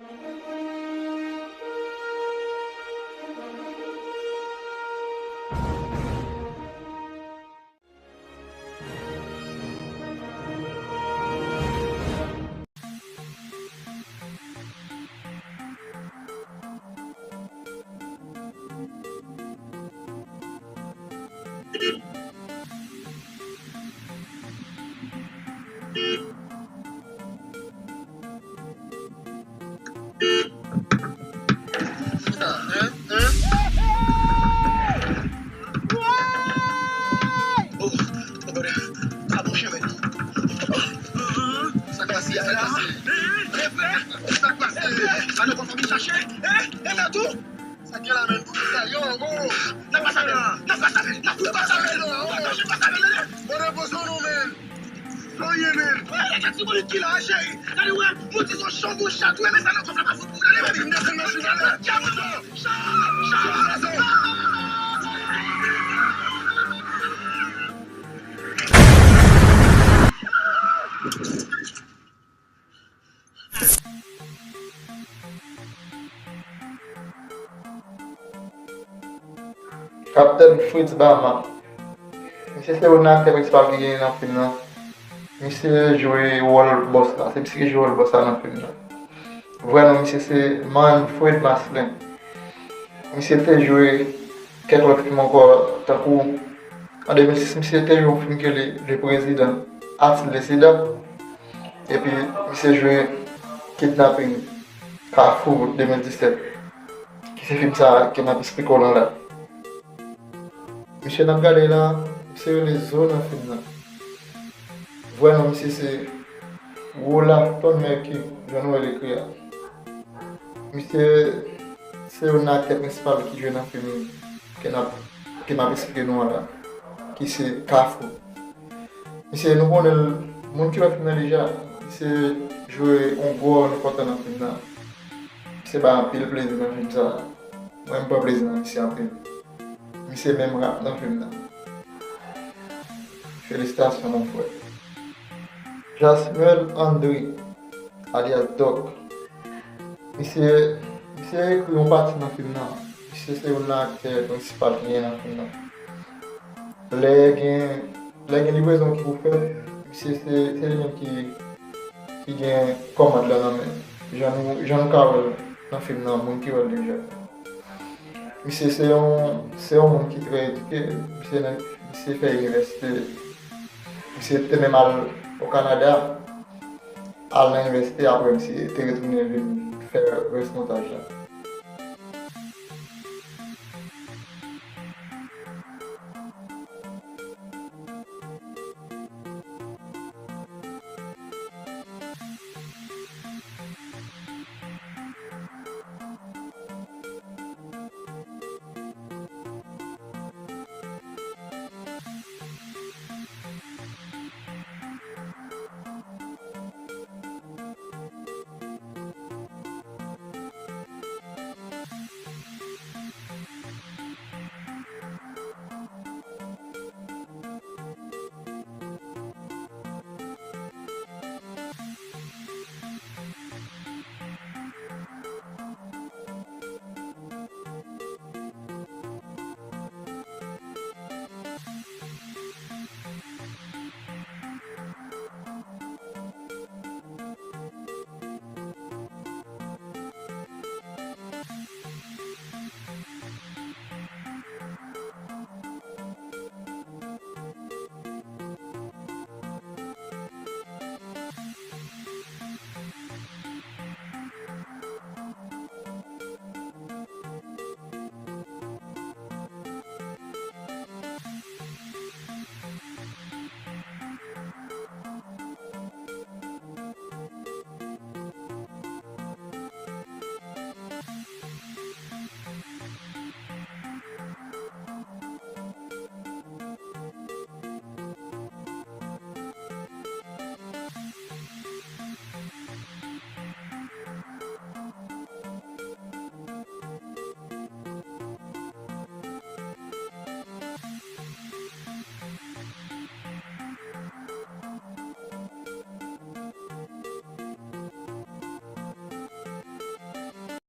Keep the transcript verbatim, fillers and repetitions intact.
Sa, hein, hein? Oh, oh, brother. Ah, mon chè, men. Sa k pase, sa k pase. Sa k pase. Sa nou konn fanmi chache? Hein? E la tou? Sa gen la menm pou sa yo, oh. N ap pase avè l, n ap pase avè l, n ap tout pase avè l, oh. N ap pase avè l, oh. Bon, repoze w, nou menm. Sa w ye menm? Wè, la kat si bonit ki la, cheri. Gade, wè, mouti son chon pou chat, wè, men sa nan kòf la pa fout pou gade, baby. M desann nan sou valè. Chat, chat, chat. Kaptèn Fritz Bama. Misye se youn nan aktè prensipal ki genyen nan fim nan. Misye jwe wòl bòs la. Se misye ki jwe wòl bòs la nan fim nan. Vrè non misye se Manfred Maslin. Misye te jwe kèk lòt fim ankò, tankou an de mil sis, misye te jwe yon fim ki rele Le Président a-t-il décédé? Epi misye jwe Kidnaping, Kafou de mil disèt, ki se fim sa ke m ap esplike w lan la. Misye n ap gade la, misye rele Zo nan fim nan. Vrè non misye se Rolafton Mercure, jan nou wè l ekri a. Misye se youn nan aktè prensipal ki jwe nan fim ke n ap, ke m ap esplike nou an la, ki se Kafou. Misye, nou konnen l, moun ki wè fim nan deja, misye jwe yon gwo wòl enpòtan nan fim nan. Misye bay anpil plezi nan fim sa. Mwen, m pran plezi nan misye anpil. Misye menm rap nan fim nan. Felisitasyon, mon frè. Jasmuel André, alyas Doc. Misye, misye ekri yon pati nan fim nan. Misye se youn nan aktè prensipal ki gen nan fim nan. Lè gen, lè gen livrezon ki pou fèt, misye se, se li menm ki, ki gen kòmand lan nan men. Jan nou, jan nou ka wè l nan fim nan, moun ki wè l deja. Misye se yon, se yon moun ki trè edike. Misye nan, misye fè inivèsite. Misye te menm al o Kanada, al nan inivèsite, apre misye te retounen vin fè rès montaj la.